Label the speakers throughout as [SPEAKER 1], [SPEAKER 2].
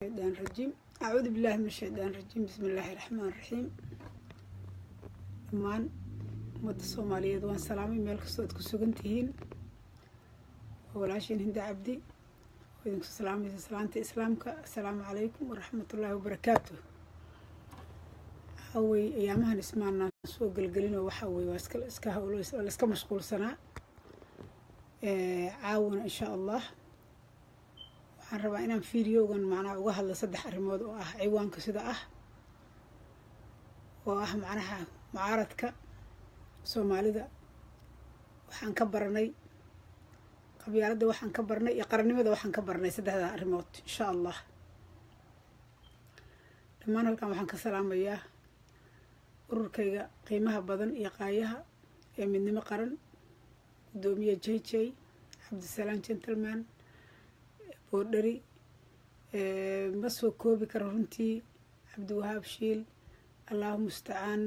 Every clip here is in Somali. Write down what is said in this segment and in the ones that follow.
[SPEAKER 1] الشيطان الرجيم. أعوذ بالله من الشيطان الرجيم. بسم الله الرحمن الرحيم. Dhammaan ummadda Soomaaliyeed waan salaamay, meel kastoo aad ku sugan tihiin. Waa walaashiin Hinda Cabdi oo idinku salaamaysa salaanta Islaamka. Assalaamu calaykum waraxmatullaahi wabarakaatu. Waxaa ayaamahan ismaanaan soo gelgelinoo, waxaa weye waa iska hawlo, la iska mashquulsanaa. Caawana insha Allah waxaan rabaa inaan videogan macnaha uga hadlo saddex arrimood oo ah ciwaanka sida ah, oo ah macnaha mucaaradka Soomaalida waxaan ka baranay, qabyaaladda waxaan ka baranay iyo qarannimada waxaan ka baranay, saddexdaa arrimood insha Allah. Dhammaan halkan waxaan ka salaamayaa ururkayga qiimaha badan iyo qaayaha ee Midnimo Qaran, guddoomiye J J Cabdisalaam, gentleman Boordheri, ma soo koobi karo runtii, Cabdiwahaab Shiil, Allahu mustacaan,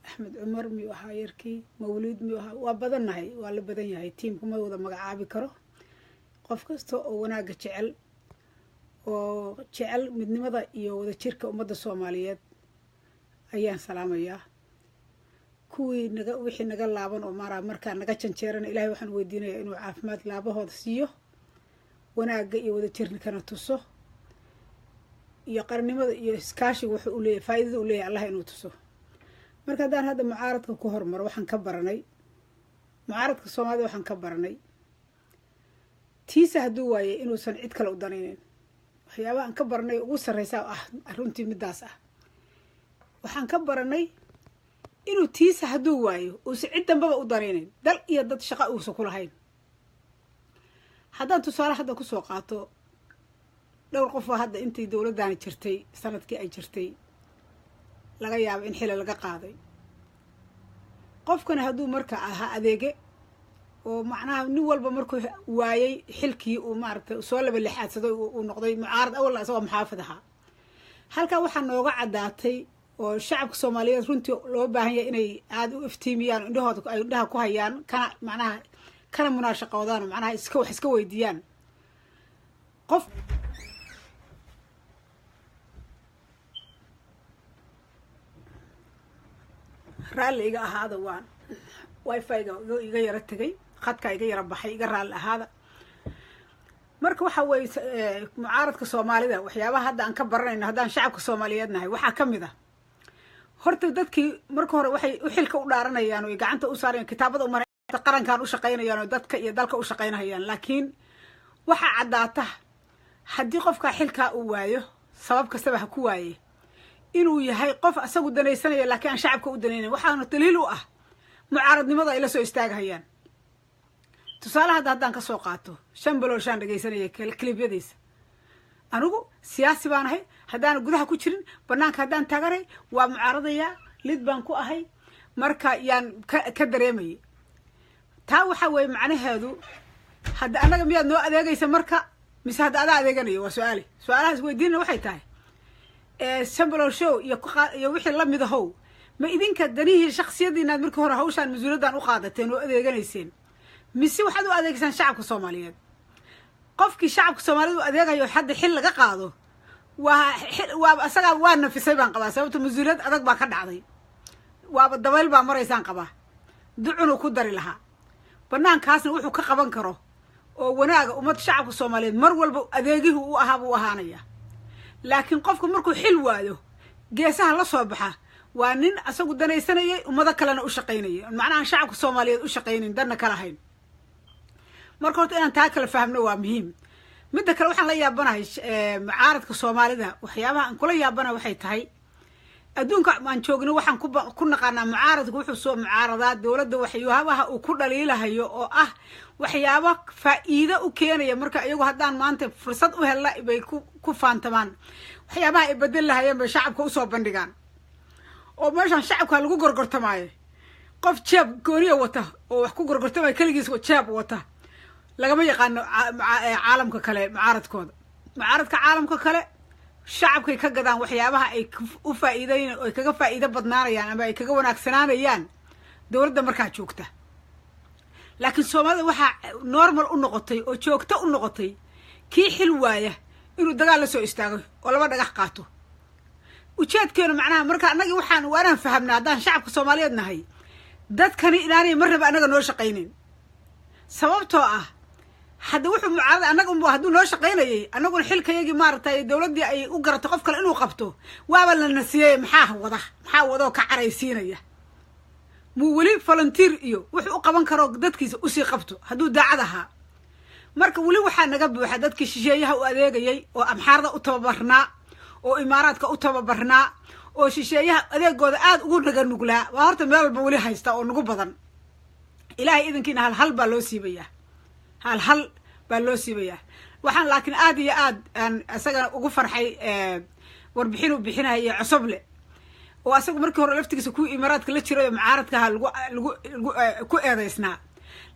[SPEAKER 1] Axmed Cumar miyuu ahaa, yarkii Mawliid miyuu ahaa. Waa badannahay, waa la badan yahay tiimku, ma wada magacaabi karo. Qof kasta oo wanaagga jecel oo jecel midnimada iyo wadajirka ummadda Soomaaliyeed ayaan salaamayaa. Kuwii naga wixii naga laaban oo maraa markaa naga janjeerana, Ilahay waxaan weydiinayaa inuu caafimaad laabahooda siiyo, wanaagga iyo wadajirkana tuso, iyo qarannimada iyo iskaashiga wuxuu u leeyahy, faa'iidada u leeyahay Allah inuu tuso. Marka haddaan hadda mucaaradka ku hormaro, waxaan ka baranay mucaaradka Soomaalida, waxaan ka baranay tiisa hadduu waayay inuusan cid kale u danayneyn. Waxyaabaha aan ka baranay ugu sarreysa ah runtii middaas ah. Waxaan ka baranay inuu tiisa hadduu waayo uusan cid dambaba u danayneyn, dal iyo dad shaqa uusan ku lahayn. Haddaan tusaale hadda kusoo qaato dhowr qof oo hadda intii dowladdaani jirtay, sanadkii ay jirtay, laga yaabo in xili laga qaaday. Qofkana hadduu marka ahaa adeege oo macnaha nin walba markuu waayey xilkii uu maaragtay soo laba lixaadsaday, uu noqday mucaarad, awalna isagoo muxaafid ahaa. Halkaa waxaa nooga caddaatay oo shacabka Soomaaliyeed runtii loo baahan yahay inay aada u iftiimiyaan, indhahooda ay indhaha ku hayaan, kana macnaha kana munaashaqoodaan, macnaha iska wax iska weydiiyaan qof. Raalli iga ahaada, waan WiFi-ga iga yaro tegay, khadkaa iga yaro baxay, iga raalli ahaada. Marka waxa weeye mucaaradka Soomaalida waxyaabaha hadda aan ka baranayno haddaan shacabka Soomaaliyeed nahay waxaa ka mid ah: horta dadkii marka hore waxay u xilka u dhaaranayaan oo gacanta u saarayan, kitaabada umar, qarankan u shaqaynayaan oo dadka iyo dalka u shaqaynayaan. Laakiin waxaa caddaata haddii qofkaa xilkaa uu waayo, sabab kastaba ha ku waaye, inuu yahay qof asagu danaysanaya laakiin aan shacabka u danaynayn. Waxaana daliil u ah mucaaradnimada ay la soo istaagahayaan. Tusaale hadda haddaan ka soo qaato shan bilood shaan dhegaysanaya clipyadiisa: "Anigu siyaasi baan ahay, haddaana gudaha ku jirin banaanka haddaan taaganay waa mucaaradayaa, lid baan ku ahay." Marka yaan ka dareemayay taa waxaa weeye macnaheedu, hadda annaga miyaad noo adeegaysa marka, mise hadda adaa adeeganayo? Waa su-aale. Su-aalahaas weydiinana waxay tahay, Sambalo Show iyo wixii lamid ahow, ma idinka danihii shaksiyadiinaad markii hore hawshaan mas-uuliyaddan u qaadateen oo adeeganayseen, mise waxaad u adeegaysaan shacabka Soomaaliyeed? Qofkii shacabka Soomaaliyed u adeegayo hadda xil laga qaado, waa isagaa waa nafisay baan qabaa, sababto mas-uuliyad adag baa ka dhacday, waaba dabayl baa maraysaan qabaa, ducunuu ku dari lahaa. Banaankaasna wuxuu ka qaban karo oo wanaaga ummad shacabka Soomaaliyeed mar walba adeegihii u ahaa buu ahaanaya. Laakiin qofku markuu xil waayo geesaha la soo baxa waa nin asagu danaysanayay, ummado kalena u shaqaynayay, macnaha shacabka Soomaaliyeed u shaqaynayn, danna kala hayn. Marka horta inaan taa kala fahmno waa muhiim. Midda kale, waxaan la yaabanahay mucaaradka Soomaalida, waxyaabaha aan kula yaabanahay waxay tahay, adduunka aan joogno waxaan ku naqaanaa mucaaradku wuxuu soo mucaaradaa dowladda waxyaabaha uu ku dhaliilahayo oo ah waxyaabo faa'iido u keenaya. Marka iyagu haddaan maanta fursad u hella bay ku faantamaan, waxyaabaha ay bedel lahayeen bay shacabka usoo bandhigaan, oo meeshaan shacabka lagu gorgortamaayo. Qof jeeb gooniya wata oo wax ku gorgortamaya, keligiis jeeb wata, lagama yaqaano caalamka kale. Mucaaradkooda, mucaaradka caalamka kale shacabkay ka gadaan waxyaabaha ay u faa'iideyn, ay kaga faa'iido badnaanayaan ama ay kaga wanaagsanaanayaan dowladda markaa joogta. Laakiin Soomaalida waxaa normal u noqotay oo joogto u noqotay kii xil waaya Inuu dagaal la soo istaago oo laba dhagax qaato ujeedkeenu macnaha. Marka annagii waxaan waanaan fahamnaa, haddaan shacabka Soomaaliyeed nahay, dadkani inaanay marnaba annaga noo shaqaynayn. Sababtoo ah hadda wuxuu mucaarada annaga unba hadduu noo shaqaynayay, annaguna xilkayagii maaragtay dowladdii ay u garatay qof kale inuu qabto waaba la nasiyey. Maxaa wada, maxaa wadoo ka caraysiinaya? Muu weli volunteer iyo wuxuu u qaban karo dadkiisa usii qabto hadduu daacad ahaa. Marka weli waxaa naga buuxa dadkii shisheeyaha u adeegayay oo Amxaarada u tababarnaa oo Imaaraadka u tababarnaa oo shisheeyaha adeegooda aada ugu naga nuglaa. Waa horta meel walba weli haysta oo nagu badan. Ilaahay idankiina hal hal baa loo siibayaa, hal hal baa loo siibayaa. Waxaan laakiin aada iyo aad aan isagana ugu farxay warbixin uu bixinaya Cosoble, oo asagu markii hore laftigiisa kuwii Imaaraadka la jiray oo mucaaradkaha lagu ku eedeysnaa.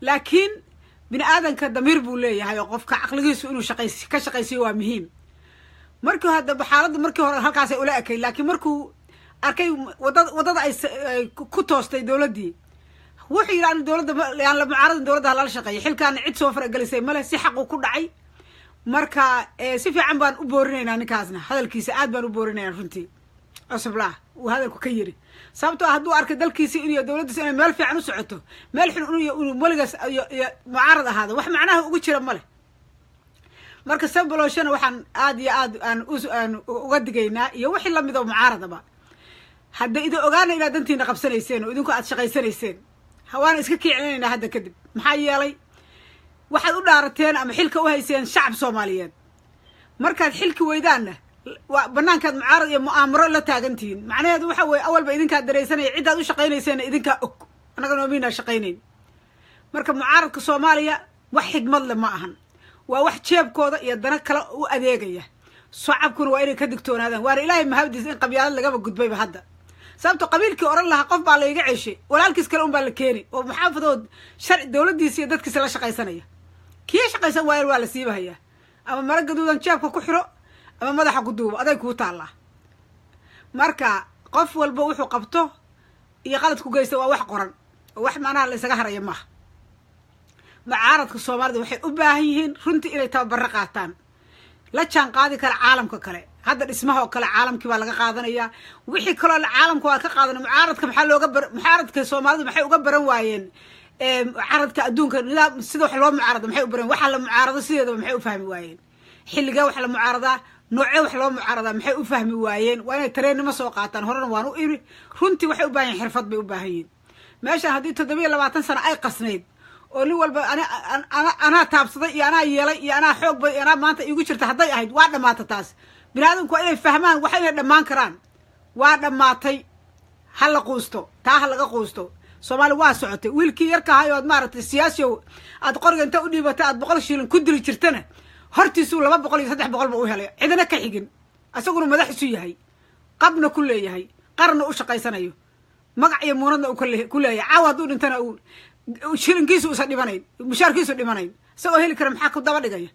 [SPEAKER 1] Laakiin bini aadanka damiir buu leeyahay oo qofka caqligiisu inuu shaqays ka shaqaysiyo waa muhiim. Markii hadda xaaladda markii hore halkaasay ula ekay, laakiin markuu arkay waddada ay ku toostay dowladdii, wuxuu yidhi anu dowladda yaan la mucaaradin, dowladda halala shaqeeya, xilkaana cid soo faragelisay male, si xaqu ku dhacay. Marka si fiican baan u boorinaynaa ninkaasna, hadalkiisa aad baan u boorinaynaa runtii, Cusublaa uu hadalku ka yiri. Sababtoo ah hadduu arkay dalkiisi iyo dowladdiisa inay meel fiican u socoto, meel xun inuu weligaas iyo mucaarad ahaado wax macnaha ugu jira male. Marka Sanbaloshana waxaan aad iyo aad aan uga digaynaa iyo wixii lamid oo mucaaradaba, hadda idin ogaana inaad dantiina qabsanayseen oo idinku aad shaqaysanayseen, waana iska kiicinaynaa hadda kadib. Maxaa yeelay waxaad u dhaarateen ama xilka u hayseen shacab Soomaaliyeed. Markaad xilki weydaanna waa banaankaad mucaarad iyo mu'aamaro la taagantihiin. Macnaheedu waxa weeye awalba idinkaa daraysanaya, ciddaad u shaqaynayseena idinkaa og, annaga noomiinaa shaqaynayn. Marka mucaaradka Soomaaliya wax xigmad le ma ahan, waa wax jeebkooda iyo dana kale u adeegaya. Shacabkuna waa inay ka digtoonaadaan. Waana Ilaahay mahaddiis in qabyaalad lagaba gudbayba hadda, sababto qabiilkii odhan lahaa qof baa layga ceshay, walaalkiis kale un baa la keeni oo muxaafadood sharci dowladdiisa iyo dadkiisa la shaqaysanaya. Kii shaqaysan waayan waa la siibahayaa, ama mara gaduudan jeebka ku xiro ama madaxa ku duubo, aday kuu taallaa. Marka qof walba wuxuu qabto iyo qalad ku geysta waa wax qoran oo wax macnaha la isaga haraya maaha. Mucaaradka Soomaalida waxay u baahan yihiin runtii inay tababaro qaataan la jaan qaadi kara caalamka kale. Hadda dhismaha oo kale caalamkii baa laga qaadanayaa, wixii kaloo caalamka waa ka qaadana. Mucaaradka maxaa looga bar, mucaaradka Soomaalidu maxay uga baran waayeen mucaaradka adduunka nidaam sida wax loo mucaarado? Maxay u baran waxaa la mucaarado sideedaba? Maxay u fahmi waayeen xilligee wax la mucaaradaa, noocee wax loo mucaaradaa? Maxay u fahmi waayeen? Waa inay tareennimo soo qaataan. Horena waan u iri, runtii waxay u baahan yihin xirfad bay u baahan yihin. Meeshaan haddii 27 sano ay qasnayd oo nin walba anaa taabsaday iyo anaa yeelay iyo anaa xoog bay anaa maanta iigu jirta hadday ahayd, waa dhammaata taas. Biniaadamku waa inay fahmaan waxa inay dhammaan karaan. Waa dhammaatay, ha la quusto, taa ha laga quusto. Soomaali waa socotay. Wiilkii yarka ahay ood maaragtay siyaasiyow aad qoriga inta u dhiibatay aad 100 shilin ku dili jirtana, hortiisuu 200 iyo 300 ba u helay, cidina ka xigin, isaguna madax isu yahay, qabna ku leeyahay, qarna u shaqaysanayo, magac iyo muunadna uu ku leeyahay. Caawa hadduu dhintana uu shilinkiisu usan dhimanayn, mushaarkiisu dhimanayn, isagoo heli kara, maxaa ku daba dhigaya?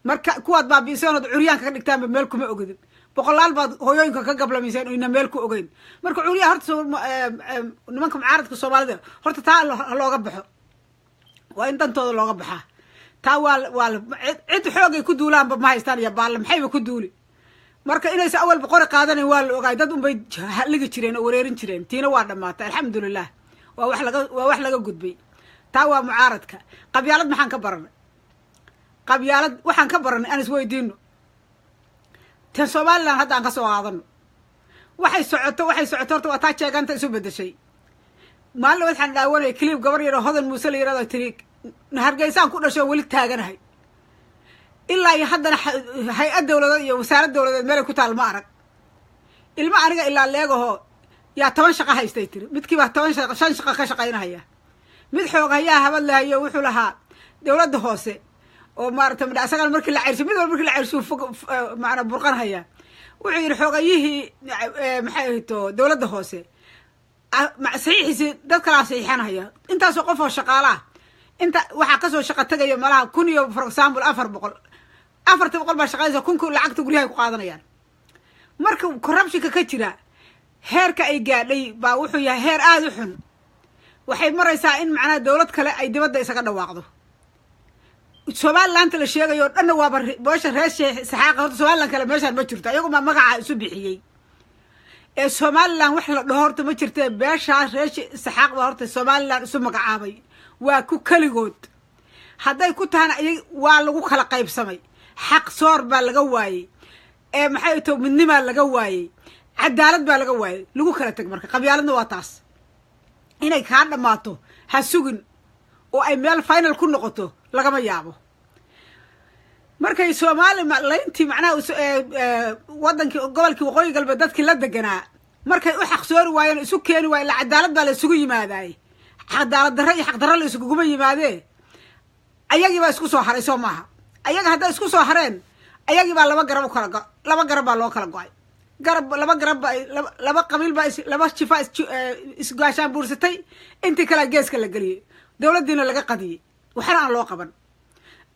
[SPEAKER 1] Marka kuwaad baabi'iseen ood curyaanka ka dhigtaanba meel kuma ogidin. Boqolaal baad hooyooyinka ka gablamiseen oyna meel ku ogeyn. Marka curyaa horta nimanka mucaaradka Soomaalida horta taa looga baxo, waa in dantooda looga baxaa. Taa waa cid xoogay ku duulaanba ma haystaan iyo baalle, maxayba ku duuli? Marka inaysa awalba qori qaadanayn waa la ogaay, dad unbay ligi jireen oo wareerin jireen. Tiina waa dhammaatay, alxamdulilah, waa wax laga gudbay. Taa waa mucaaradka. Qabyaalad maxaan ka baranay? Qabyaalad waxaan ka baranay aan isweydiino. Tan Somaliland hadda aan ka soo qaadano, waxay socoto horta waa taa jeeganta isu bedeshay. Maalin waxaan dhaawanaya clip gabar yar oo Hodan Muuse la yirahdo, tiri Hargeysaan ku dhasho, weli taaganahay ilaa iyo haddana hay-ad dowladeed iyo wasaarad dowladeed meelay ku taal ma arag. Ilmo aniga ilaa leegaho yaa 10 shaqo haystay, tiri. Midkiibaa 10 shaqo, shan shaqo ka shaqaynahaya. Mid xoog hayaa habad lahayo, wuxuu lahaa dowladda hoose oo maarata asagana markii la ceyrsho, mid walba markii la ceyrsho fog maanaa burqan haya. Wuxuu yidhi xoogayihii maxay ahayto dowladda hoose saxiixiisi dad kalaa saxiixanhaya. Intaasoo qof oo shaqaalaah inta waxaa kasoo shaqa tegaya malaha kun iyo, for example, 400, 400 baa shaqaynaysa, kunku lacagta guryahay ku qaadanayaan. Marka corruptionka ka jira heerka ay gaadhay baa wuxuu yahay heer aada u xun. Waxay maraysaa in macnaha dowlad kale ay dibadda isaga dhawaaqdo. Somalilandta la sheegayo o dhanna waaba beesha reer Sheekh Isxaaqa. Horta Somaliland kale meeshaan ma jirto, ayagu maa magaca isu bixiyey ee Somaliland wax la dhaho horta ma jirtee. Beeshaas reer Isxaaq baa horta Somaliland isu magacaabay, waa ku keligood. Hadday ku tahana iyag waa lagu kala qaybsamay, xaq soor baa laga waayey, ee maxay to midnimaa laga waayey, cadaalad baa laga waayey, lagu kala teg. Marka qabyaaladna waa taas, inay kaa dhammaato ha sugin oo ay meel final ku noqoto lagama yaabo. Markay Soomaali layntii macnaha wadankii gobolkii Waqooyi Galbeed dadkii la deganaa markay u xaqsoori waayeen, isu keeni waayen, la cadaalad baa la isugu yimaadaay, cadaalad darro iyo xaq darro la iskuguma yimaadee. Ayagii baa isku soo haray, soo maaha? Ayaga hadday isku soo hareen, ayagii baa laba garab u kala go, laba garab baa loo kala go-ay. Garab laba garab ba, laba qabiil baa, laba jifa isgaashaan buursatay, intii kalea geeska la geliyey, dowladdiina laga qadiyey, waxna aan loo qaban.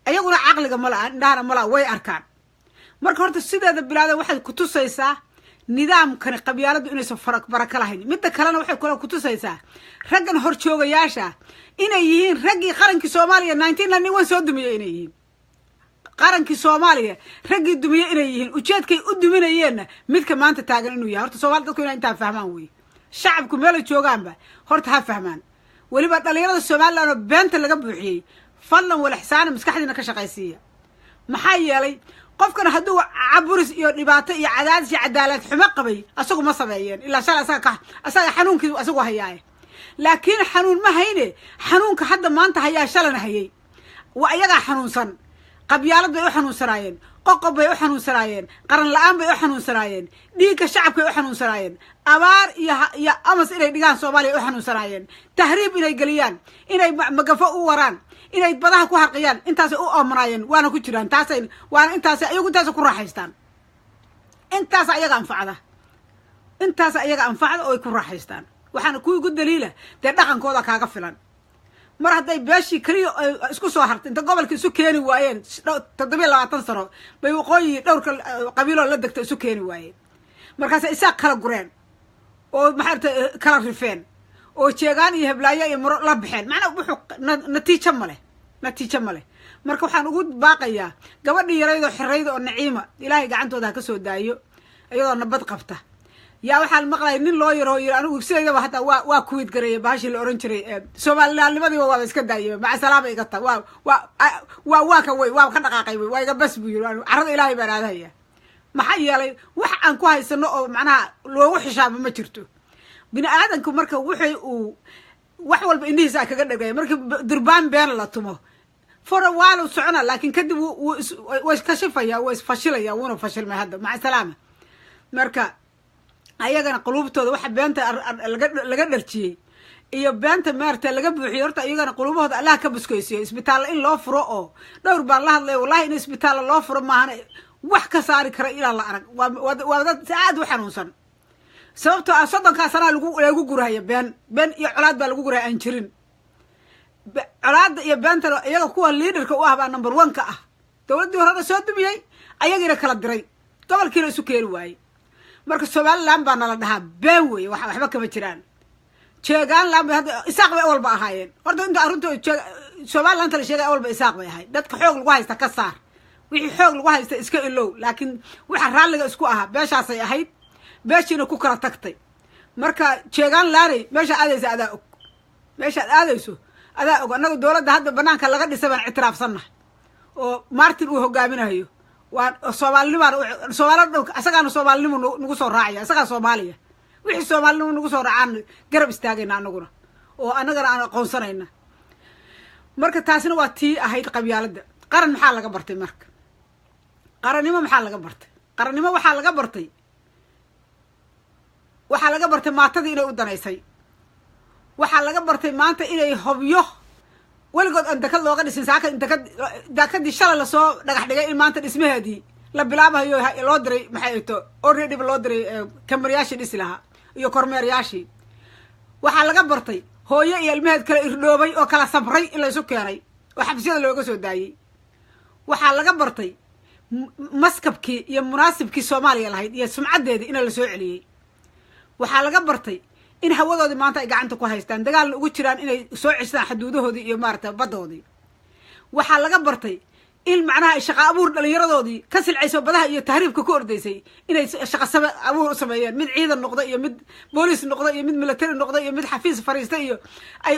[SPEAKER 1] Ayaguna caqliga ma laha, indhahana ma laha, way arkaan. Marka horta sideeda bilaada waxay kutusaysaa nidaamkani qabyaaladdu inaysan fara baraka lahayn. Midda kalena waxay kale kutusaysaa raggan horjoogayaasha inay yihiin raggii qarankii Soomaaliya 1991 soo dumiyey, inay yihiin qarankii Soomaaliya raggii dumiyey inay yihiin, ujeedkay u duminayeenna midka maanta taagan inuu yahay. Horta Soomali dadku inay intaa fahmaan wey, shacabku meelay joogaanba horta ha fahmaan, weliba dhalinyarada Somaliland oo beenta laga buuxiyey. Fadlan walaxsaana maskaxdiina ka shaqaysiiya. Maxaa yeelay qofkan hadduu caburis iyo dhibaato iyo cadaadis iyo cadaalad xumo qabay, asagu ma sameeyeen ilaa shalay asaga ka asaga xanuunkii asagu hayaaye. Laakiin xanuun ma hayne, xanuunka hadda maanta hayaa shalana hayay. Waa iyagaa xanuunsan, qabyaalad bay u xanuunsanaayeen, qoqob bay u xanuunsanaayeen, qaran la-aan bay u xanuunsanaayeen, dhiigga shacabkay u xanuunsanaayeen, abaar iyo amas inay dhigaan Soomaaliya u xanuunsanaayeen, tahriib inay geliyaan, inay magafo u waraan, inay badaha ku harqiyaan, intaasay u oomanaayeen, waana ku jiraan taasay, waana intaas ayagu intaasay ku raaxaystaan. Intaas ayaga anfacda, intaas ayaga anfacda oo ay ku raaxaystaan. Waxaana kuwii ugu daliila dee dhaqankooda kaaga filan. Mar hadday beeshii keliya ay isku soo hartay inta gobolka isu keeni waayeen, 27 sano bay waqooyi dhowrka qabiiloo la degta isu keeni waayeen. Markaasay Isaaq kala gureen oo maxaa kala rifeen oo Jeegaan iyo Heblaayo iyo Muro la baxeen. Macnaa wuxuu natiijo ma leh, natiijo ma leh. Marka waxaan ugu baaqayaa gabadhii yaraydoo xirayda oo Naciima, Ilaahay gacantooda ha ka soo daayo iyadoo nabad qabta. Yaa waxaan maqlaya nin loo yaroo yiri anigu sidaydaba hataa waa kuwid gareeyay bahashii la oran jiray Soomaalilaalnimadiiba, waaba iska daayay, maca salaama iga ta, waa ka wey, waa ka dhaqaaqay wey, waa iga bas buu yiri, carrada Ilaahay baan aadahaya. Maxaa yeelay wax aan ku haysano oo macnaha loogu xishaabo ma jirto. Bini aadanku marka wuxuu uu wax walba indhihiisa kaga dhagaya, markii durbaan been la tumo for a while uu socona, laakiin kadib wuu waa iskashifaya, waa isfashilaya, wuuna fashilmay hadda, maca salaama. Marka ayagana quluubtooda waxa beenta laga dharjiyey iyo beenta maarata laga buuxiyey, horta iyagana quluubahooda Allah ka buskaysiyo. Isbitaalla in loo furo oo dhowr baan la hadlaya, wallahi in isbitaalla loo furo maahana wax ka saari kara ilaa la arag. Waa dad aad u xanuunsan, sababtoo ah 30-kaa sanaa lagu gurahaya been, been iyo colaad baa lagu gurahaya aan jirin. Colaadda iyo beentana iyaga kuwa leaderka u ah baa number one ka ah. Dowladdii horena soo dumiyey, ayagiina kala diray, gobolkiina isu keeni waayey. Marka Somaliland baa nala dhahaa been weeye, waxba kama jiraan. Jeegaanland bay hadda, Isaaq bay awalba ahaayeen. Horta inta arrinta Somalilandta la sheegay awalba Isaaq bay ahayd. Dadka xoog lagu haysta ka saar, wixii xoog lagu haysta iska ilow, laakiin waxa raalliga isku ahaa beeshaasay ahayd, beeshiina ku kala tagtay. Marka Jeegaan laanay, meesha aadaysa adaa og, meeshaad aadayso adaa og. Annaga dowladda hadda banaanka laga dhisay baan ictiraafsannahay oo Martin uu hogaaminayo. Waan soomaalinimaan, Soomaali dhan asagaana soomaalinimo nagu soo raacaya, asagaa Soomaaliya. Wixii soomaalinimo nagu soo raacaan garab istaagayna anaguna oo annagana aan aqoonsanayna. Marka taasina waa tii ahayd qabyaaladda. Qaran maxaa laga bartay? Marka qarannimo maxaa laga bartay? Qarannimo waxaa laga bartay, waxaa laga bartay maatadii inay u danaysay. Waxaa laga bartay maanta inay Hobyo weligood aan dekad looga dhisin, saaka dekad, dekadii shalay lasoo dhagax dhigay in maanta dhismaheedii la bilaabayo, loo diray maxay ito already ba loo diray kamariyaashii dhisi lahaa iyo kormeeryaashii. Waxaa laga bartay hooyo iyo ilmaheed kala irdhoobay oo kala sabray in laysu keenay oo xabsiyada looga soo daayey. Waxaa laga bartay maskabkii iyo munaasibkii Soomaaliya lahayd iyo sumcaddeedii ina lasoo celiyey. Waxaa laga bartay in hawadoodii maanta ay gacanta ku haystaan, dagaalna ugu jiraan inay soo ceshtaan xaduudahoodii iyo maarata baddoodii. Waxaa laga bartay in macnaha ay shaqa abuur dhalinyaradoodii ka silcayso badaha iyo tahriibka ku ordaysay inay shaqa abuur u sameeyeen, mid ciidan noqda iyo mid booliis noqda iyo mid military noqda iyo mid xafiis fariista iyo ay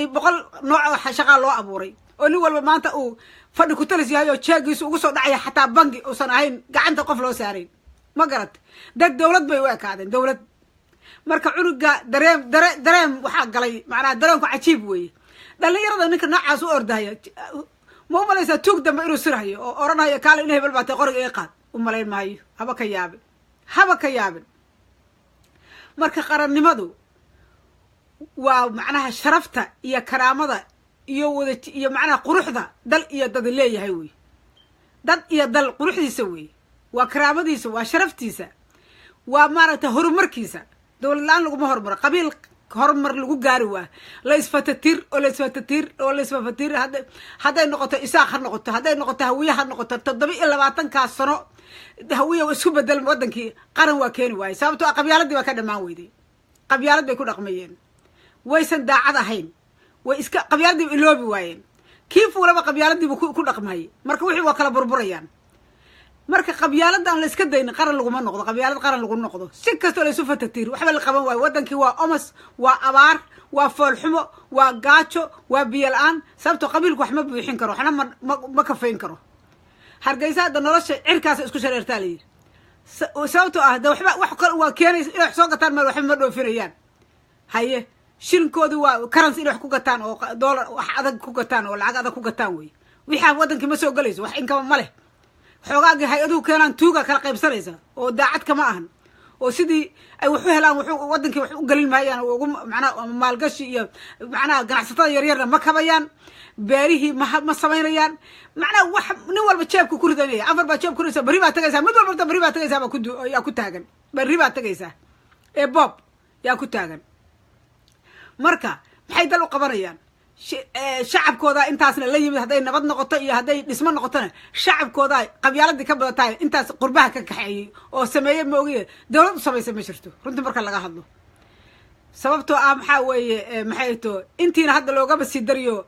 [SPEAKER 1] 100 nooc oo shaqaa loo abuuray, oo nin walba maanta uu fadhi ku talis yahay oo jeegiisu ugu soo dhacaya, xataa bangi uusan ahayn gacanta qof loo saarayn. Ma garat? Dad dawlad bay u ekaadeen, dawlad. Marka cunuga dareem dare dareem waxaa galay, macnaha dareenku cajiib weeye. Dhalinyarada ninka noocaas u ordahaya, ma u malaysaa tuug dambe inuu sirhayo oo odhanayo kaale ina hebel baatay, qoriga ii qaad? U malayn maayo. Haba ka yaabin, haba ka yaabin. Marka qarannimadu waa macnaha sharafta iyo karaamada iyo wada iyo macnaha quruxda dal iyo dad leeyahay wey. Dad iyo dal quruxdiisa wey, waa karaamadiisa, waa sharaftiisa, waa maaragtay horumarkiisa. Dowlad la-aan laguma horumaro, qabiil horumar lagu gaari waa la isfatatir oo la isfatatir oo la isfafatir. Hadday noqoto Isaaq ha noqoto, hadday noqoto Hawiye ha noqoto, 27-kaas sano Hawiye isku bedel wadankii qaran waa keeni waayey, sababtoo ah qabyaaladii baa ka dhamaan weyday. Qabyaalad bay ku dhaqmayeen, waysan daacad ahayn, way iska qabyaaladiiba iloobi waayeen. Kii fuulaba qabyaaladiibu ku dhaqmayay. Marka wixii waa kala burburayaan. Marka qabyaalada aan la iska daynin qaran laguma noqdo, qabyaalad qaran lagu noqdo. Si kastoo la isu fatatiir waxba la qaban waayo. Wadankii waa omas, waa abaar, waa foolxumo, waa gaajo, waa biyo la-aan, sababtoo qabiilku wax ma buuxin karo, waxna ma kafayn karo. Hargeysa hadda nolosha cirkaasa isku shareertaa layidhi, sababtoo ah de waxba wax kal waa keenaysa inay wax soo gataan meel, waxba ma dhoofinayaan. Haye, shilinkoodi waa currency inay wax ku gataan oo dollar wax adag ku gataan oo lacag adag ku gataan wey. Wixaa wadankii ma soo gelayso, wax inkaba ma leh. Xoogaagii hay-aduhu keenaan tuuga kala qaybsanaysa oo daacad kama ahan, oo sidii ay wax u helaan w wadankii wax u gelin maayaan ugu macnaha maalgashi iyo macnaha ganacsatada yaryarna ma kabayaan, beerihii ma samaynayaan. Macnaha wax nin walba jeebka ku ridanaya, afar baa jeeb ku ridaysa, berri baa tagaysaa, mid walba berri baa tagaysaa baa ku yaa ku taagan, berri baa tagaysaa ee bob yaa ku taagan. Marka maxay dal u qabanayaan? Shacabkooda intaasna la yimid, hadday nabad noqoto iyo hadday dhismo noqotona, shacabkooda qabyaaladii ka badatahay intaas qurbaha ka kaxeeyey oo sameeye ma ogiye, dawlad u samaysa ma jirto runtii marka laga hadlo. Sababtoo ah maxaa weeye, maxay to intiina hadda loogaba sii dariyo,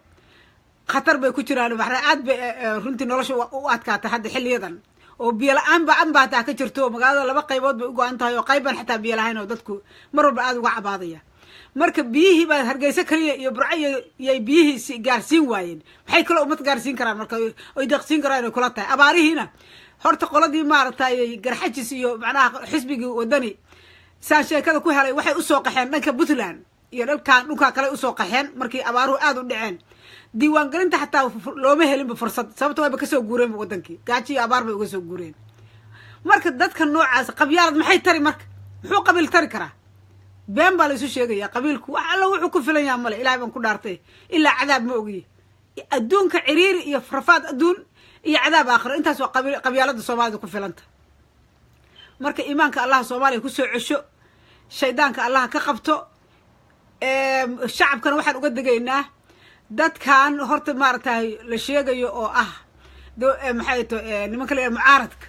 [SPEAKER 1] khatar bay ku jiraan. Maxaa aad bay runtii nolosha u adkaatay hadda xiliyadan oo biyo la-aan ba anba hataa ka jirto. Magaalada laba qaybood bay u go-an tahay oo qayban xataa biyo lahayn oo dadku mar walba aada uga cabaadaya. Marka biyihii baa Hargeysa kaliya iyo Burco iyay biyihii gaarsiin waayeen, maxay kaloo ummad gaarsiin karaan? Marka oy deeqsiin karaan inay kula tahay abaarihiina. Horta qoladii maaragtay Garxajis iyo macnaha xisbigii Wadani, saan sheekada ku helay, waxay usoo qaxeen dhanka Puntland iyo dhalkaan dhulkaa kale usoo qaxeen markii abaaruhu aada u dhaceen. Diiwaangelinta xataa looma helinba fursad, sababto wayba kasoo guureenba wadankii, gaajo iyo abaar bay uga soo guureen. Marka dadka noocaas qabyaalad maxay tari? Marka muxuu qabiil tari karaa? Been baa la isu sheegaya. Qabiilku wax alla wuxuu ku filan yaha male, Ilahay baan ku dhaartay, ilaa cadaab ma ogiye. Adduunka ciriiri iyo rafaad adduun iyo cadaab aakhiro, intaas waa qabyaalada Soomaalida ku filanta. Marka iimaanka Allaha Soomaaliya kusoo cesho, shaydaanka Allaha ka qabto. Shacabkana waxaan uga degaynaa dadkan horta maaragtay la sheegayo oo ah maxay to nimanka la yihahdo mucaaradka.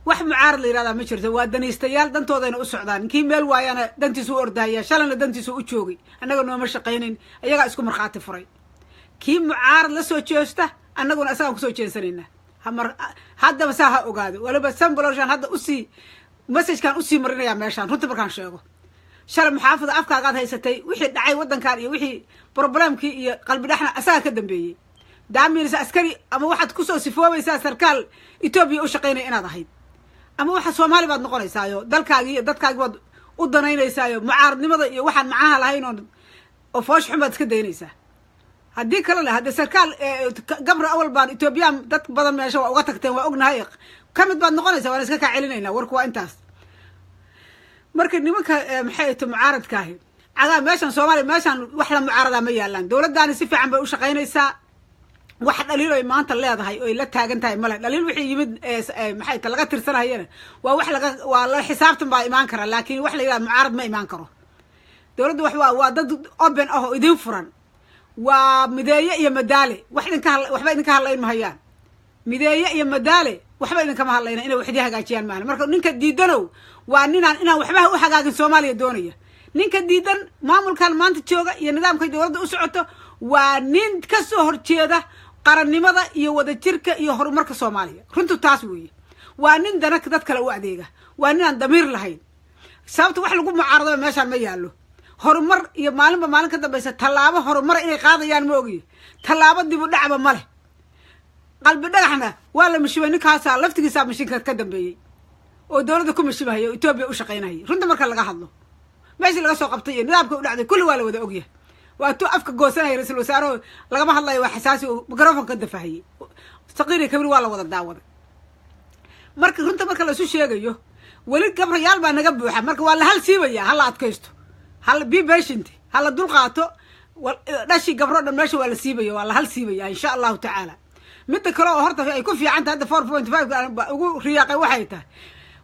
[SPEAKER 1] Wax mucaarad la yihahdaa ma jirto, waa daniistayaal, dantoodayna u socdaan. Ninkii meel waayana dantiisu u ordahaya, shalana dantiisu u joogay, annaga nooma shaqaynayn, iyagaa isku markhaati furay. Kii mucaarad la soo jeesta annaguna isagaan kusoo jeensanaynaa. Hamar haddaba saa ha ogaado. Waliba samboloshan hadda usii messagekan usii marinayaa meeshaan. Runta markaan sheego, shalay muxaafada afkaagaad haysatay wixii dhacay waddankan iyo wixii problemkii iyo qalbi dhexna asaga ka dambeeyey. Daaminaysa askari ama waxaad kusoo sifoobaysaa sarkaal Etoobiya u shaqaynaya inaad ahayd, ama waxa Soomaali baad noqonaysaayo dalkaagii iyo dadkaagi baad u danaynaysaayo mucaaradnimada iyo waxaan macnaha lahayn oo foosh xun baad iska daynaysaa. Haddii kalena haddee sarkaal gabra awal baan Etoobiyaan dad badan meesha waa uga tagteen, waa ognahay, ka mid baad noqonaysaa, waana iska kaa celinayna. Warku waa intaas. Marka nimanka maxay to mucaaradkaahi cagaa meeshan Soomaaliya, meeshan wax la mucaaradaa ma yaalaan. Dowladdaani si fiican bay u shaqaynaysaa, wax dhaliil oy maanta leedahay oy la taagan tahay male. Dhaliil wixii yimid maxay ta laga tirsanayana waa wax laga waa la xisaabtan baa imaan kara, laakiin wax la yidhaha mucaarad ma imaan karo. Dowladda wax waa dad open ah oo idin furan, waa Mideeye iyo Madaale, wax idinka waxba idinka hadlayn mahayaan. Mideeye iyo Madaale waxba idinkama hadlayna, inay wax idin hagaajiyaan maahan. Marka ninka diidanow waa ninaan inaan waxba u hagaagin Soomaaliya doonaya. Ninka diidan maamulkan maanta jooga iyo nidaamka dowladda u socoto waa nin kasoo horjeeda Qarannimada iyo wadajirka iyo horumarka Soomaaliya. Runtu taas weeye. Waa nin dana dad kale u adeega, waa nin aan damiir lahayn. Sababta wax lagu mucaaradaba meeshaan ma yaallo. Horumar iyo maalinba maalin ka dambaysa tallaabo horumar inay qaadayaan ma ogiye, tallaabo dib u dhacba ma leh. Qalbi Dhagaxna waa la mashibay, ninkaasaa laftigiisaa mashinka ka dambeeyey oo dowladda ku mashibahaya oo Etoobiya u shaqaynayay. Runta marka laga hadlo, meeshii laga soo qabtay iyo nidaamka u dhacday kulli waa la wada ogyahay. Waa tu afka goosanaya ra-iisul wasaaraho, lagama hadlayo, waa xasaasi, oo microphone ka dafahayay. Saqiir iyo kabir waa la wada daawaday. Marka runta marka la isu sheegayo, weli gabrayaal baa naga buuxa. Marka waa la hal siibaya, hala adkaysto, hala be patient, hala dul qaato. Dhashii gabro dhan meesha waa la siibaya, waa la hal siibaya, insha Allahu tacaala. Midda kale oo horta ay ku fiican tahay hadda 4.5 ugu riyaaqay waxay tahay,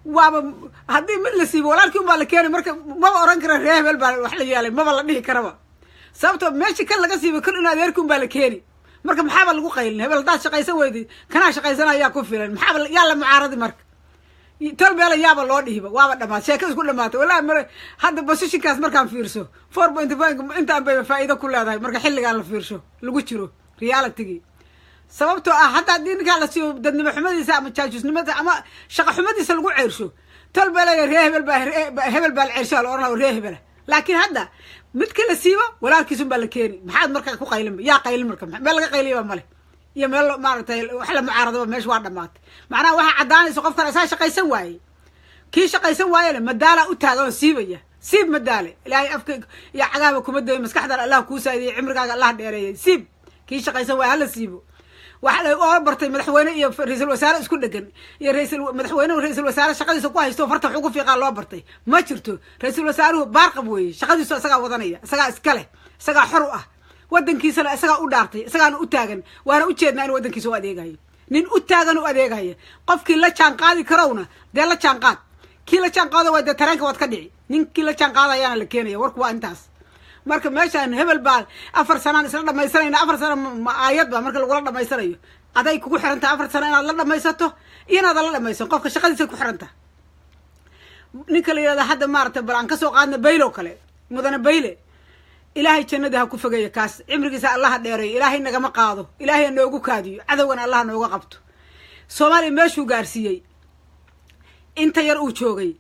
[SPEAKER 1] waaba haddii mid la siibo, walaalkii unbaa la keenay. Marka maba oran kara ree hebel baa wax la yeelay, maba la dhihi karaba, sababtoo meeshii kan laga siibay kan in adeerkii unbaa la keeni. Marka maxaaba lagu qaylin? Hebel haddaad shaqaysan weyday, kanaa shaqaysanayaa ku filan. Maxaaba yaa la mucaaradi? Marka tol meela yaaba loo dhihiba, waaba dhamaatay, sheeka isku dhamaatay. Wallahi mar hadda positionkaas markaan fiirso, 4.5 intaan bayba faa'iido ku leedahay marka xilligaan la fiirsho lagu jiro realitygii. Sababtoo ah hadda haddii ninkaa la siiyo, dadnimo xumadiisa ama jaajusnimada ama shaqa xumadiisa lagu ceersho, tol baa leeyahay, ree hebel baa, hebel baa la ceershaa la oranaya, ree hebela. Laakiin hadda midka la siibo, walaalkiisun baa la keeni. Maxaad marka ku qaylinba? Yaa qaylin? Marka meel laga qayliyaba male iyo meel maaragtay wax la mucaaradaba meesha waa dhamaatay. Macnaha waxaa caddaanaysa qofkan asaa shaqaysan waayey. Kii shaqaysan waayena Madaala u taagan oo siibaya. Siib Madaale, Ilaahay afka iyo cagaaba kuma dayo, maskaxdan Allah kuu saadiyey, cimrigaaga Allah dheereeyay. Siib kii shaqaysan waaya, hala siibo. Waxa oo bartay madaxweyne iyo ra-iisul wasaare isku dhegan iyo raisal madaxweyne ra-iisul wasaare shaqadiisa ku haysto, farta wax ugu fiiqaa loo bartay. Ma jirto. Ra-iisul wasaaruhu baarqab weeye, shaqadiisu isagaa wadanaya, isagaa iska leh, isagaa xor u ah, wadankiisana isagaa u dhaartay, isagaana u taagan. Waana ujeednaa in wadankiisa u adeegayo, nin u taagan u adeegaya. Qofkii la jaan qaadi karowna dee la jaan qaad, kii la jaan qaado waa dee tareenka waad ka dhici. Ninkii la jaan qaadayaana la keenaya. Warku waa intaas. Marka meeshaan hebel baa 4 sanaan isla dhamaysanayna, 4 sano ma aayad ba marka lagula dhamaysanayo? Aday kugu xiran tahay 4 sano inaad la dhamaysato iyo inaadan la dhamaysan. Qofka shaqadiisa ku xiran tahay. Ninka la yihahda hadda maaragtay, bal aan kasoo qaadna Baylo kale, mudane Bayle, Ilaahay jannada ha ku fogeeyo kaas, cimrigiisa Allaha dheereeyo, Ilaahay nagama qaado, Ilaahay ha noogu kaadiyo, cadowgana Allaha nooga qabto. Soomaaliya meeshuu gaarsiiyey inta yar uu joogay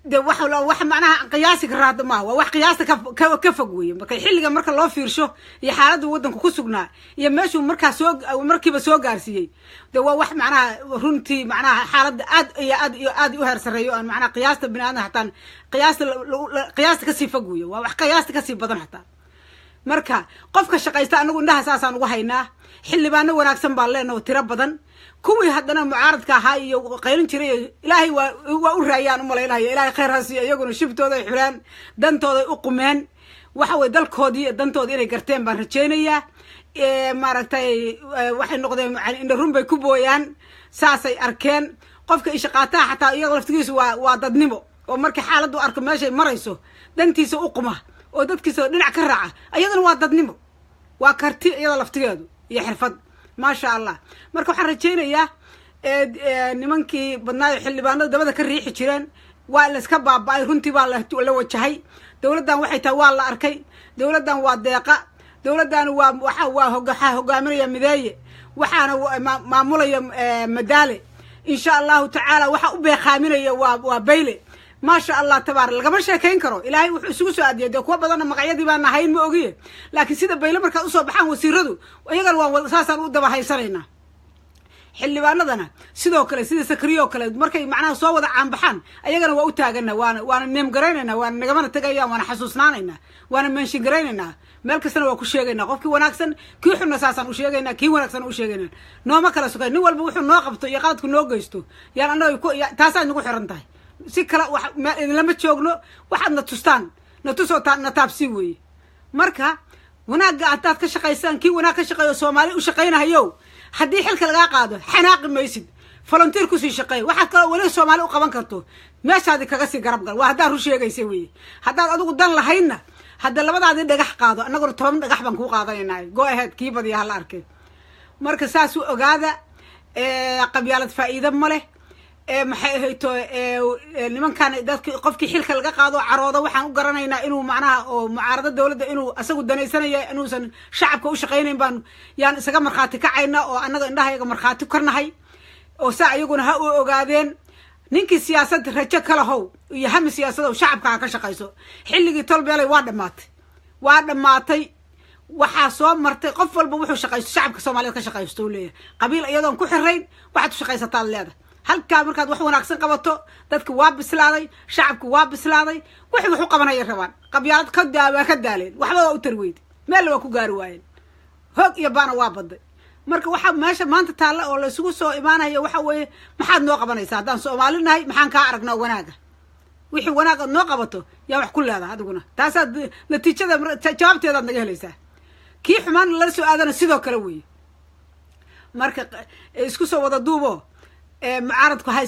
[SPEAKER 1] de wax macnaha qiyaasi ka raada maaha, waa wax qiyaasta ka fog weeye. Marka xilliga marka loo fiirsho iyo xaaladda waddanka ku sugnaa iyo meeshuu markaa soo markiiba soo gaarsiiyey, de waa wax macnaha runtii macnaha xaaladda aad iyo aad iyo aad u heer sarreeyo, aan macnaha qiyaasta bini aadam hataan qiyaasta kasii fog weeye, waa wax qiyaasta kasii badan xataa. Marka qofka shaqaysta anagu indhaha saasaan ugu haynaa. Xildhibaano wanaagsan baan leenaho tiro badan. Kuwii haddana mucaaradka ahaa iyo qaylin jiray, Ilaahay waa u raayaan umalaynaya, Ilahay khayr ha siiyo. Iyaguna shibtooda ay xulaan, dantooday u qumeen. Waxa weye dalkoodii iyo dantoodii inay garteen baan rajaynayaa. Maaragtay, waxay noqdeen indha run bay ku booyaan, saasay arkeen. Qofka ishaqaataha xataa iyaga laftigiisu waa dadnimo, oo markii xaaladdu arko meeshay marayso dantiisa u quma oo dadkiisa dhinac ka raaca, iyaduna waa dadnimo, waa karti iyada laftigeedu iyo xirfad, maasha Allah. Marka waxaan rajaynayaa nimankii badnaayo xildhibaanada dabada ka riixi jireen waa layska baaba-ay. Runtii baa la wajahay dowladdan, waxay tahay waa la arkay. Dowladdan waa deeqa, dowladdan waa waa waa waxaa hogaaminaya Mideeye, waxaana maamulaya Madaale, insha Allahu tacaala. Waxa u beeqaaminaya waa Bayle, maasha Allah tabaar, lagama sheekayn karo. Ilaahay wuxuu isugu soo aadiyay dee kuwa badanna magacyadii baan nahayn ma ogiye, laakiin sida Bayle markaad usoo baxaan wasiiradu iyagana waa saasaan u daba haysanaynaa. Xildhibaanadana sidoo kale, sida Sakriyo kale, markay macnaha soo wada caanbaxaan ayagana waa u taagana, waana neemgaraynayna, waana nagamana tegayaan, waana xasuusnaanaynaa, waana mention garaynaynaa, meel kastana waa ku sheegaynaa qofkii wanaagsan. Kii xunna saasaan u sheegaynaa, kii wanaagsan u sheegaynaa. Nooma kala sugay, nin walba wuxuu noo qabto iyo qaladku noo geysto yaan annaga taasaa nagu xiran tahay. Si kale wax meel idinlama joogno, waxaad na tustaan na tusoo na taabsii weeye. Marka wanaagga haddaad ka shaqaysaan, kii wanaag ka shaqeeyo Soomaali u shaqaynahayo, haddii xilka lagaa qaado xanaaqi maysid, volunteer kusii shaqeey. Waxaad kaloo weli Soomaali u qaban karto meeshaadi kaga sii garab gal. Waa haddaad run sheegaysa weye. Haddaad adigu dan lahaydna, hadda labadaadii dhagax qaado, annaguna 10 dhagax baan kuu qaadanaynaa. Go ahead, kii badiya hala arkay. Marka saas u ogaada, qabyaalad faa'iido ma leh. Maxay ahayto, nimankan dadki qofkii xilka laga qaado carooda, waxaan u garanaynaa inuu macnaha oo mucaarado dowladda inuu asagu danaysanaya, inuusan shacabka u shaqaynayn baan yaan isaga markhaati kacayna, oo annaga indhahayaga markhaati ka nahay, oo saa iyaguna ha u ogaadeen. Ninkii siyaasad rajo kala how iyo hami siyaasadow, shacabka ha ka shaqayso. Xilligii tolbeelay waa dhamaatay, waa dhammaatay. Waxaa soo martay qof walba wuxuu shaqaysto, shacabka Soomaaliyeed ka shaqaysto uu leeyahay, qabiil iyadoon ku xirayn. Waxaad ku shaqaysataad leedahay halkaa. Markaad wax wanaagsan qabato, dadka waa bislaaday, shacabku waa bislaaday, wixii wax u qabanaya rabaan. Qabyaalad ka daa, waa ka daaleen, waxba waa u tarweyday, meelna waa ku gaari waayeen, hoog iyo baana waa baday. Marka waxaa meesha maanta taalla oo laysugu soo imaanaya waxa weeye: maxaad noo qabanaysaa? Haddaan Soomaali nahay, maxaan kaa aragnaa wanaaga? Wixii wanaag aad noo qabato yaa wax ku leedahay adiguna, taasaad natiijada jawaabteedaad naga helaysaa. Kii xumaan lala soo aadana sidoo kale weeye. Marka isku soo wada duubo, mucaaradku ha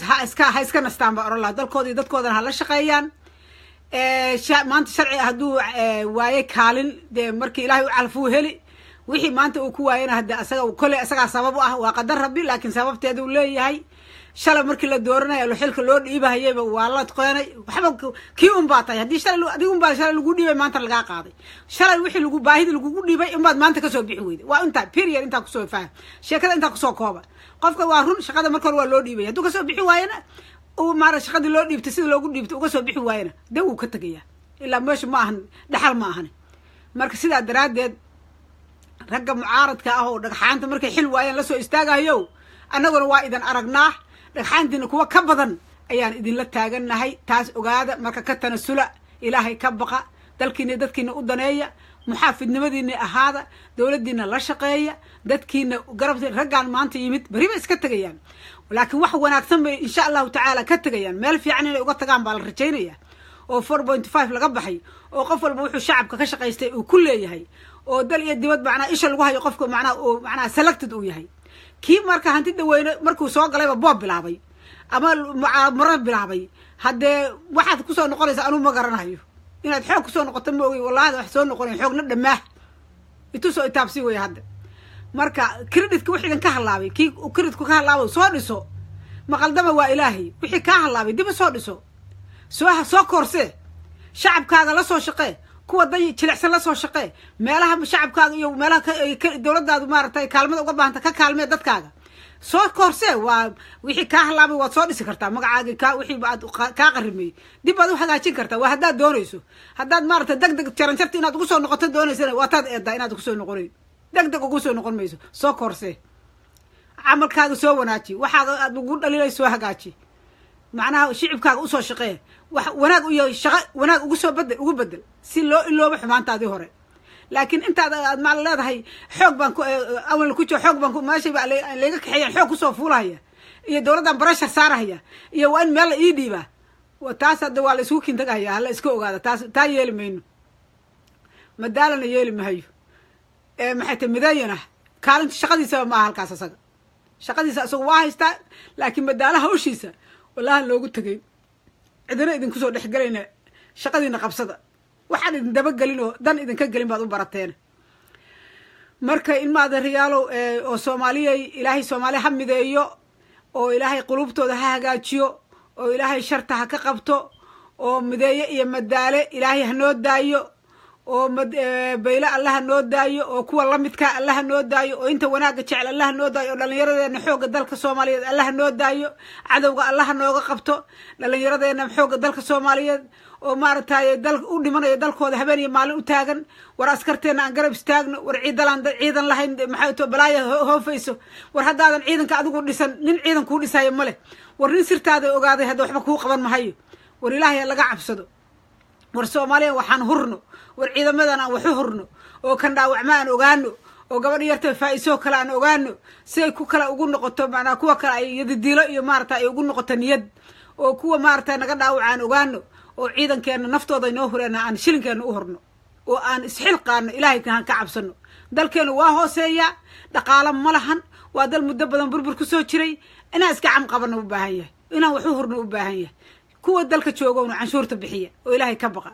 [SPEAKER 1] iska nastaan baa oran laha. Dalkooda iyo dadkoodana ha la shaqeeyaan. Maanta sharci hadduu waayey kaalin, dee markii Ilaahay u calfuu heli. Wixii maanta uu ku waayana, hadde asaga kolley asagaa sabab u ah, waa qadar Rabbi, laakiin sababteeduu leeyahay. Shalay markii la dooranayo, xilka loo dhiibahayayba waa la qeenay. Waxba kii un baa tahay. Haddii shalay adiga un baa shalay lagu dhiibay, maanta lagaa qaaday. Shalay wixii lagu baahidii lagugu dhiibay unbaad maanta kasoo bixi weyday. Waa intaa period, intaa kusoo faham sheekada, intaa kusoo kooba. Qofka waa run, shaqada marka hore waa loo dhiibay. Hadduu kasoo bixi waayana, uu maara shaqadii loo dhiibtay sida loogu dhiibtay uga soo bixi waayana, dee wuu ka tegayaa, ilaa meesha ma ahan dhaxal ma ahan. Marka sidaa daraaddeed, ragga mucaaradka ah oo dhagxaanta markay xil waayeen lasoo istaagayo, annaguna waa idin aragnaa, dhagxaantiina kuwa ka badan ayaan idinla taagannahay, taas ogaada. Marka ka tanasula, Ilaahay ka baqa, dalkiina dadkiina u daneeya, muxaafidnimadiina ahaada, dowladdiina la shaqeeya, dadkiina garab. Raggaan maanta yimid beri bay iska tegayaan, laakiin wax wanaagsan bay insha Allahu tacaala ka tegayaan. Meel fiican inay uga tagaan baa la rajaynaya, oo 4.5 laga baxay, oo qof walba wuxuu shacabka ka shaqaystay uu ku leeyahay, oo dal iyo dibad macnaa isha lagu hayo, qofka macnaa uu macnaa selected uu yahay. Kii marka hantida weyne markuu soo galayba boob bilaabay ama mucaamaro bilaabay, haddee waxaad kusoo noqonaysa anuu ma garanayo. Inaad xoog kusoo noqoto ma ogey, wallahi wax soo noqonay xoogna dhammaah itusoo itaabsi wey hadda. Marka creditka wixii idin ka hallaabay, kii creditku ka hallaabay soo dhiso. Maqaldama waa Ilaahay. Wixii kaa hallaabay dib u soo dhiso, soo koorsee, shacabkaaga la soo shaqee, kuwa day jilicsan la soo shaqee, meelaha shacabkaaga iyo meelaha dowladdaadu maaragtay kaalmada uga baahanta ka kaalmee, dadkaaga soo koorsee. Waa wixii kaa hallaabay waad soo dhisi kartaa. Magacaagi ka wixii aad kaa qarimay dib baad u hagaajin kartaa, waa haddaad doonayso. Haddaad maaragtay deg deg jaranjarta inaad ugu soo noqoto doonaysana, waa taad eedaa inaad ugu soo noqonayn. Deg deg ugu soo noqon mayso. Soo koorsee, camalkaaga soo wanaaji, waxaaga aad ugu dhalilay soo hagaaji, macnaha shicibkaaga usoo shaqee, wax wanaag iyo shaqo wanaag ugu soo bedel, ugu bedel si loo iloobo xumaantaadii hore. Laakiin intaad aad maal leedahay xoog baan ku awal ku jiro, xoog baan ku meeshay baa layga kaxeeyaan, xoog kusoo fuulahaya, iyo dowladdan pressure saarahaya, iyo waa in meel la ii dhiibaa, taas hadda waa la isugu kintagahaya. Hala iska ogaada taas, taa yeeli mayno, madaalana yeeli mahayo. Maxay tahay mideeyana kaalinta shaqadiisaba maaha halkaas. Asaga shaqadiisa isagu waa haystaa, laakiin madaala hawshiisa wallahi loogu tegay. Cidina idinku soo dhexgelayna, shaqadiina qabsada. Waxaan idin dabagelin oo dan idinka gelin baad u barateen. Marka ilma adeeriyaalow oo Soomaaliyay, Ilaahay Soomaali ha mideeyo, oo Ilaahay quluubtooda ha hagaajiyo, oo Ilaahay sharta ha ka qabto, oo mideeye iyo madaale Ilaahay ha noo daayo, oo bayle Allaha noo daayo, oo kuwa lamidkaa Allaha noo daayo, oo inta wanaagga jecel Allaha noo daayo, oo dhallinyaradeena xoogga dalka Soomaaliyeed Allaha noo daayo, cadowga Allaha nooga qabto. Dhallinyaradeena xoogga dalka Soomaaliyeed oo maaragtay dal u dhimanaya, dalkooda habeen iyo maalin u taagan, war askarteena aan garab istaagno. War ciidalaan ciidan lahayn maxay to balaaya hoofayso. War haddaadan ciidanka adigu dhisan, nin ciidan kuu dhisayo male. War nin sirtaada ogaaday hadda waxba kuu qaban mahayo. War Ilaahay laga cabsado. War Soomaaliya waxaan hurno, war ciidamadan aan waxu hurno, oo kan dhaawacma aan ogaano, oo gabadha yarta faa-isoo kale aan ogaano, si ay ku kale ugu noqoto, macnaa kuwa kale ay yadidiilo iyo maarata ay ugu noqoto niyad, oo kuwa maarata naga dhaawaca aan ogaano, oo ciidankeena naftooda inoo hureena aan shilinkeena u horno, oo aan isxilqaano, Ilaahay aan ka cabsano. Dalkeenu waa hooseeyaa, dhaqaalo ma lahan, waa dal muddo badan burbur kusoo jiray. Inaan iska cam qabano u baahan yahay, inaan wax u hurno u baahan yahay. Kuwa dalka joogowna canshuurta bixiya oo Ilaahay ka baqa.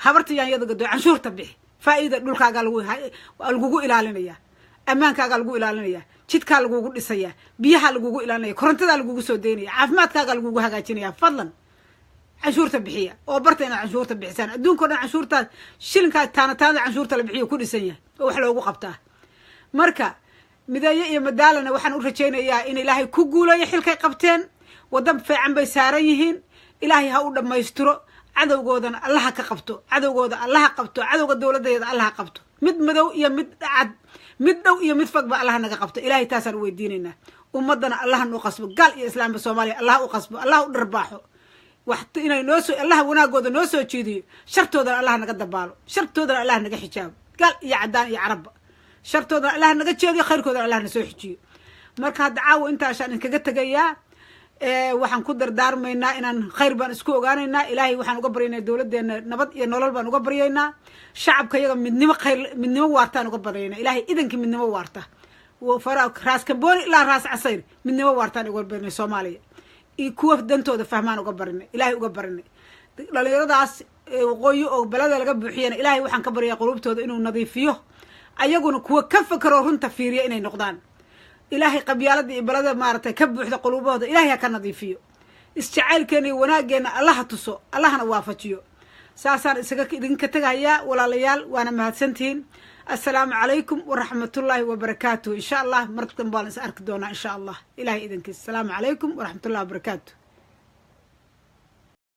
[SPEAKER 1] Habarta yaanyada gado, canshuurta bixi, faa-iida dhulkaaga lagugu ilaalinaya. Ammaankaagaa lagu ilaalinaya, jidkaa lagugu dhisaya, biyaha lagugu ilaalinaya, korontadaa lagugu soo daynaya, caafimaadkaagaa lagugu hagaajinaya. Fadlan canshuurta bixiya oo barta inaad canshuurta bixisaan. Adduunka o dhan canshuurtaas, shilinkaa taana taanada canshuurta la bixiyo ku dhisan yahay oo wax loogu qabtaa. Marka Mideeye iyo Madaalana waxaan u rajaynayaa in Ilaahay ku guulayo xilkay qabteen. Waddan fiican bay saaran yihiin, Ilaahay ha u dhammaystiro. Cadowgoodana Allaha ka qabto, cadowgooda Allaha qabto, cadowga dowladdeeda Allaha qabto, mid madow iyo mid cad, mid dhow iyo mid fogba Allaha naga qabto. Ilahay taasaan u weydiinaynaa. Ummaddana Allaha noo qasbo, gaal iyo islaamba Soomaaliya Allaha u qasbo, Allaha u dharbaaxo wax inay noo soo, Allaha wanaagooda noo soo jeediyo, shartoodana Allaha naga dabaalo, shartoodana Allaha naga xijaabo. Gaal iyo caddaan iyo carabba shartoodana Allaha naga jeediyo, khayrkoodana Allah na soo xijiyo. Marka hadda caawa intaashaan idinkaga tegayaa. Waxaan ku dardaarmaynaa inaan khayr baan isku ogaanaynaa. Ilaahay waxaan uga baryaynaa dowladdeena nabad iyo nolol baan uga baryaynaa. Shacabka iyaga midnimo, khayr, midnimo waartaan uga baryaynaa. Ilaahay idankii midnimo waarta, Raas Kambooni ilaa Raas Casayr midnimo waartaan uga barinay. Soomaaliya iyo kuwa dantooda fahmaan uga barinay, Ilaahay uga barinay. Dhalinyaradaas waqooyi oo balada laga buuxiyana Ilaahay waxaan ka baryaa qulubtooda inuu nadiifiyo, ayaguna kuwa ka fakero, runta fiiriya inay noqdaan. Ilaahay qabyaalada iyo balada maaragtay ka buuxda qulubahooda Ilahay ha ka nadiifiyo. Isjacaylkeena iyo wanaaggeena Allaha tuso, Allahana waafajiyo. Saasaan isaga idinka tegahayaa, walaalayaal, waana mahadsantihiin. Assalaamu calaykum waraxmatullaahi wabarakaatuh. Insha Allah mar dan baan is arki doonaa, insha Allah, Ilahay idinkiis. Asalaamu calaykum waraxmatullahi wabarakaatu.